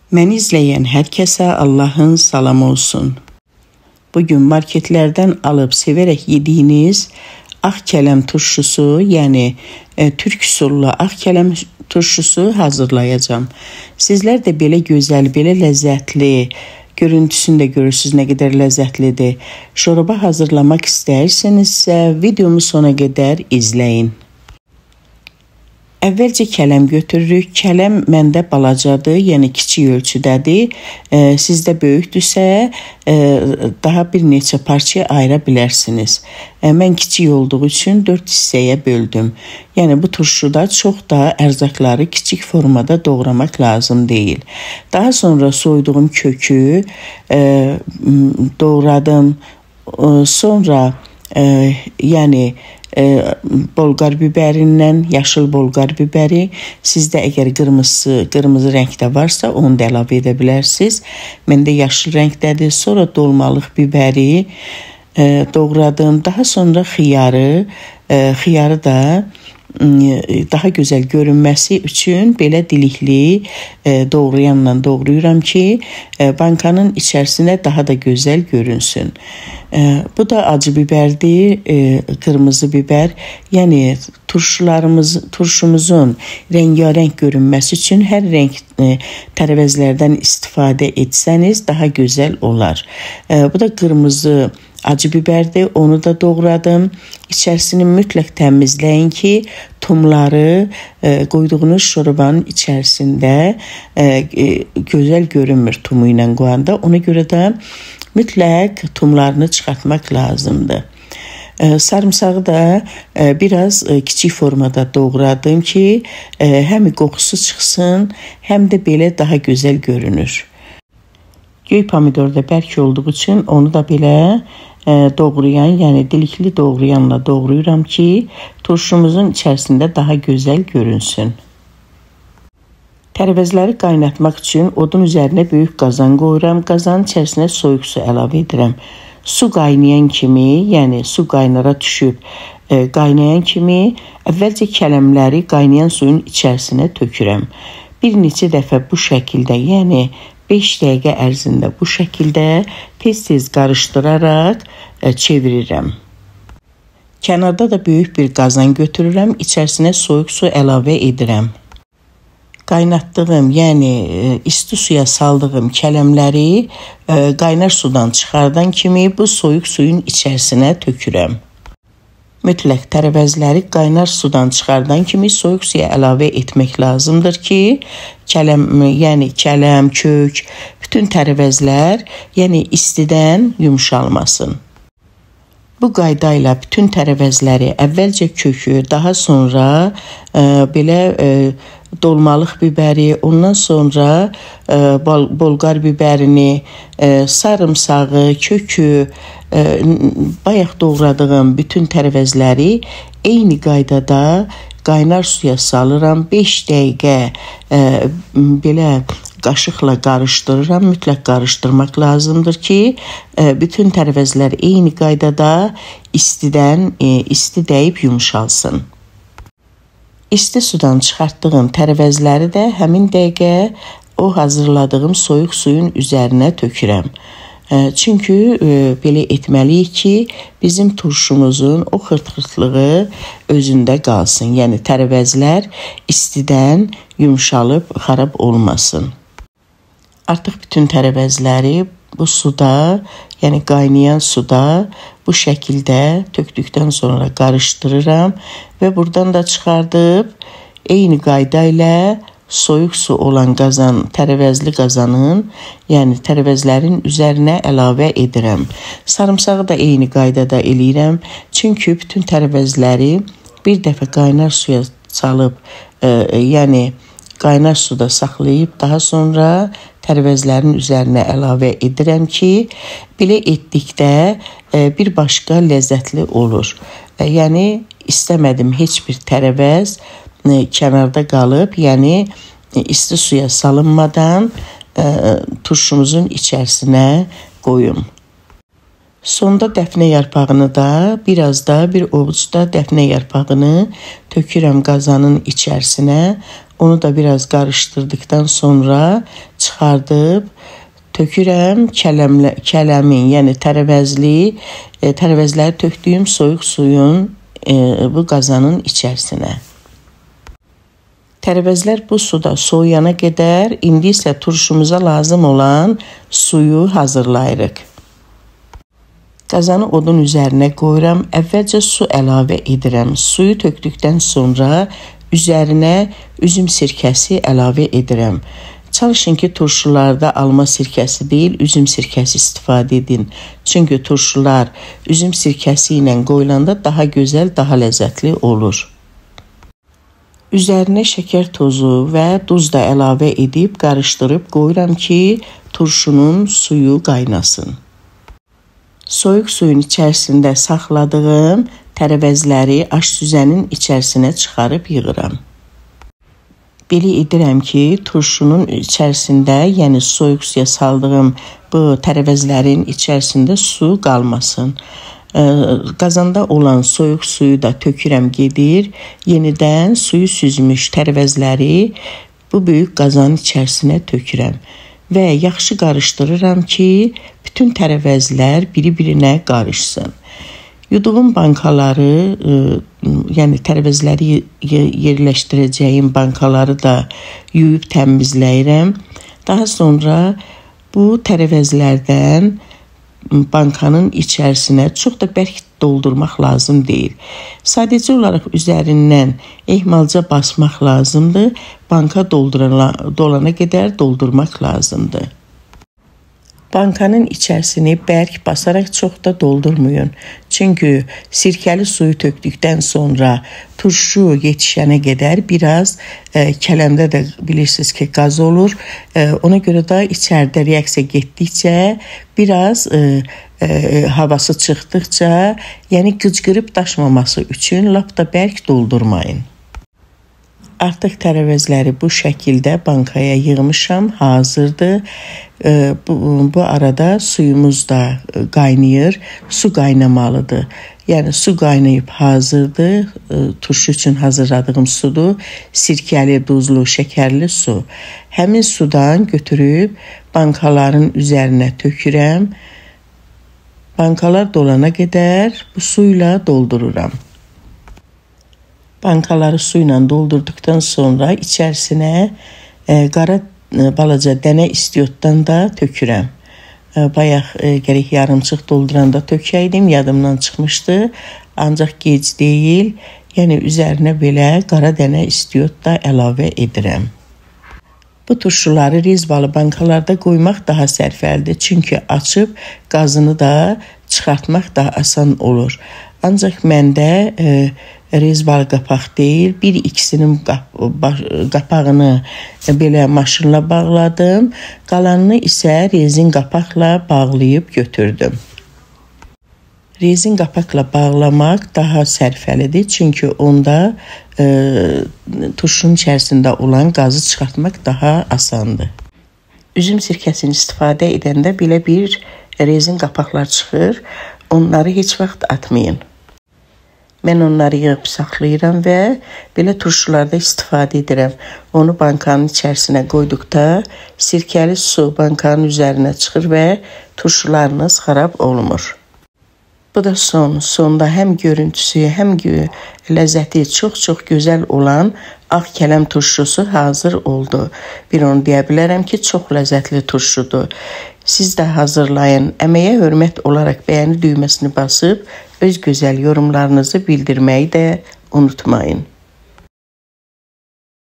Məni izləyən hər kəsə Allahın salamı olsun. Bugün marketlərdən alıb sevərək yediyiniz ağ kələm turşusu, yəni türk üsullu ağ kələm turşusu hazırlayacağam. Sizlər də belə gözəl, belə ləzzətli, görüntüsünü də görürsünüz nə qədər ləzzətlidir. Şorba hazırlamaq istəyirsinizsə videomu sona qədər izləyin. Əvvəlcə kələm götürürük. Kələm məndə balacadır, yəni kiçik ölçüdədir. Sizdə böyükdürsə, daha bir neçə parçaya ayıra bilərsiniz. Mən kiçik olduğu üçün 4 hissəyə böldüm. Yəni bu turşuda çox da ərzaqları kiçik formada doğramaq lazım deyil. Daha sonra soyduğum kökü doğradım. Sonra yəni bolqar biberindən, yaşıl bolqar biberi, sizdə əgər qırmızı rəngdə varsa onu da əlavə edə bilərsiniz. Məndə yaşıl rəngdədir. Sonra dolmalıq biberi doğradım. Daha sonra xiyarı, xiyarı da daha gözəl görünməsi üçün belə dilikli doğrayanla doğrayıram ki, bankanın içərisində daha da gözəl görünsün. Bu da acı biberdir, qırmızı biber. Yəni turşumuzun rəngarəng görünməsi üçün hər rəng tərəvəzlərdən istifadə etsəniz daha gözəl olar. Bu da qırmızı acı biberdir, onu da doğradım. İçərisini mütləq təmizləyin ki, tumları qoyduğunuz şorbanın içərisində gözəl görünmür tumu ilə qoyanda. Ona görə də mütləq tumlarını çıxartmaq lazımdır. Sarımsağı da biraz kiçik formada doğradım ki, həm qoxusu çıxsın, həm də belə daha gözəl görünür. Göy pomidor da bərk olduğu üçün onu da belə doğrayan, yəni dilikli doğrayanla doğrayıram ki, turşumuzun içərisində daha gözəl görünsün. Tərəvəzləri qaynatmaq üçün odun üzərinə böyük qazan qoyuram. Qazanın içərisinə soyuq su əlavə edirəm. Su qaynayan kimi, yəni su qaynara düşüb qaynayan kimi əvvəlcə kələmləri qaynayan suyun içərisinə tökürəm. Bir neçə dəfə bu şəkildə, yəni 5 dəqiqə ərzində bu şəkildə tez-tez qarışdıraraq çevirirəm. Kənarda da böyük bir qazan götürürəm, içərisinə soyuq su əlavə edirəm. Qaynatdığım, yəni isti suya saldığım kələmləri qaynar sudan çıxardan kimi bu soyuq suyun içərisinə tökürəm. Mütləq tərəvəzləri qaynar sudan çıxardan kimi soyuq suya əlavə etmək lazımdır ki, kələm, yəni kələm, kök, bütün tərəvəzlər, yəni istidən yumşalmasın. Bu qaydayla bütün tərəvəzləri əvvəlcə kökü, daha sonra belə dolmalıq biberi, ondan sonra bolqar biberini, sarımsağı, kökü, bayaq doğradığım bütün tərəvəzləri eyni qaydada qaynar suya salıram. 5 dəqiqə belə qaşıqla qarışdırıram. Mütləq qarışdırmaq lazımdır ki, bütün tərəvəzlər eyni qaydada istidən isti dəyib yumşalsın. İsti sudan çıxartdığım tərəvəzləri də həmin dəqiqə o hazırladığım soyuq suyun üzərinə tökürəm. Çünki belə etməliyik ki, bizim turşumuzun o xırt-xırtlığı özündə qalsın. Yəni tərəvəzlər istidən yumşalıb xarab olmasın. Artıq bütün tərəvəzləri bu suda, yəni qaynayan suda bu şəkildə tökdükdən sonra qarışdırıram və buradan da çıxardıb eyni qayda ilə soyuq su olan qazan, tərəvəzli qazanın, yəni tərəvəzlərin üzərinə əlavə edirəm. Sarımsağı da eyni qaydada eləyirəm. Çünki bütün tərəvəzləri bir dəfə qaynar suya salıb, yəni qaynar suda saxlayıb daha sonra tərəvəzlərin üzərinə əlavə edirəm ki, belə etdikdə bir başqa ləzzətli olur. Yəni istəmədim heç bir tərəvəz kənarda qalıb, yəni isti suya salınmadan turşumuzun içərisinə qoyum. Sonda dəfnə yarpağını da, biraz da bir ovuc da dəfnə yarpağını tökürəm qazanın içərisinə. Onu da biraz qarışdırdıqdan sonra çıxarıram. çıxardıb tökürəm kələmin, yəni tərəvəzləri tökdüyüm soyuq suyun bu qazanın içərisinə. Tərəvəzlər bu suda soyuyana qədər indi isə turşumuza lazım olan suyu hazırlayırıq. Qazanı odun üzərinə qoyuram. Əvvəlcə su əlavə edirəm. Suyu tökdükdən sonra üzərinə üzüm sirkəsi əlavə edirəm. Çalışın ki, turşularda alma sirkəsi deyil, üzüm sirkəsi istifadə edin. Çünki turşular üzüm sirkəsi ilə qoyulanda daha gözəl, daha ləzzətli olur. Üzərinə şəkər tozu və duz da əlavə edib qarışdırıb qoyuram ki, turşunun suyu qaynasın. Soyuq suyun içərisində saxladığım tərəvəzləri aş süzənin içərisinə çıxarıb yığıram. Belə edirəm ki, turşunun içərisində, yəni soyuq suya saldığım bu tərəvəzlərin içərisində su qalmasın. Qazanda olan soyuq suyu da tökürəm gedir. Yenidən suyu süzmüş tərəvəzləri bu böyük qazanın içərisinə tökürəm və yaxşı qarışdırıram ki, bütün tərəvəzlər biri-birinə qarışsın. Yuduğum bankaları, yəni tərəvəzləri yerləşdirəcəyim bankaları da yuyub təmizləyirəm. Daha sonra bu tərəvəzlərdən bankanın içərisinə çox da bərk doldurmaq lazım deyil. Sadəcə olaraq üzərindən ehmalca basmaq lazımdır. Banka dolana qədər doldurmaq lazımdır. Bankanın içərisini bərk basaraq çox da doldurmayın. Çünki sirkəli suyu tökdükdən sonra turşu yetişənə qədər biraz kələmdə də bilirsiniz ki, qaz olur. Ona görə də içəridə reaksiya getdikcə biraz havası çıxdıqca, yəni qıcqırıb daşmaması üçün lap da bərk doldurmayın. Artıq tərəvəzləri bu şəkildə bankaya yığmışam, hazırdır. Bu arada suyumuz da qaynayır. Su qaynamalıdır. Yəni su qaynayıb hazırdır. Turşu üçün hazırladığım sudur. Sirkəli, duzlu, şəkərli su. Həmin sudan götürüb bankaların üzərinə tökürəm. Bankalar dolana qədər bu suyla doldururam. Bankaları suyla doldurduqdan sonra içərisinə qara balaca dənə istiotdan da tökürəm. Bayaq gərək yarımçıq dolduranda tökəydim, yadımdan çıxmışdı. Ancaq gec deyil, yəni üzərinə belə qara dənə istiot da əlavə edirəm. Bu turşuları rezbalı bankalarda qoymaq daha sərfəlidir. Çünki açıb qazını da çıxartmaq daha asan olur. Ancaq məndə rezbalı qapaq deyil, bir ikisinin qapağını belə maşınla bağladım. Qalanını isə rezin qapaqla bağlayıb götürdüm. Rezin qapaqla bağlamaq daha sərfəlidir. Çünki onda turşunun içərisində olan qazı çıxartmaq daha asandır. Üzüm sirkəsini istifadə edəndə belə bir rezin qapaqlar çıxır. Onları heç vaxt atmayın. Mən onları yığıb saxlayıram və belə turşularda istifadə edirəm. Onu bankanın içərisinə qoyduqda sirkəli su bankanın üzərinə çıxır və turşularınız xarab olmur. Bu da sonda həm görüntüsü, həm ləzzəti çox-çox gözəl olan ağ kələm turşusu hazır oldu. Bir onu deyə bilərəm ki, çox ləzzətli turşudur. Siz də hazırlayın. Əməyə hörmət olaraq bəyəni düyməsini basıb öz gözəl yorumlarınızı bildirməyi də unutmayın.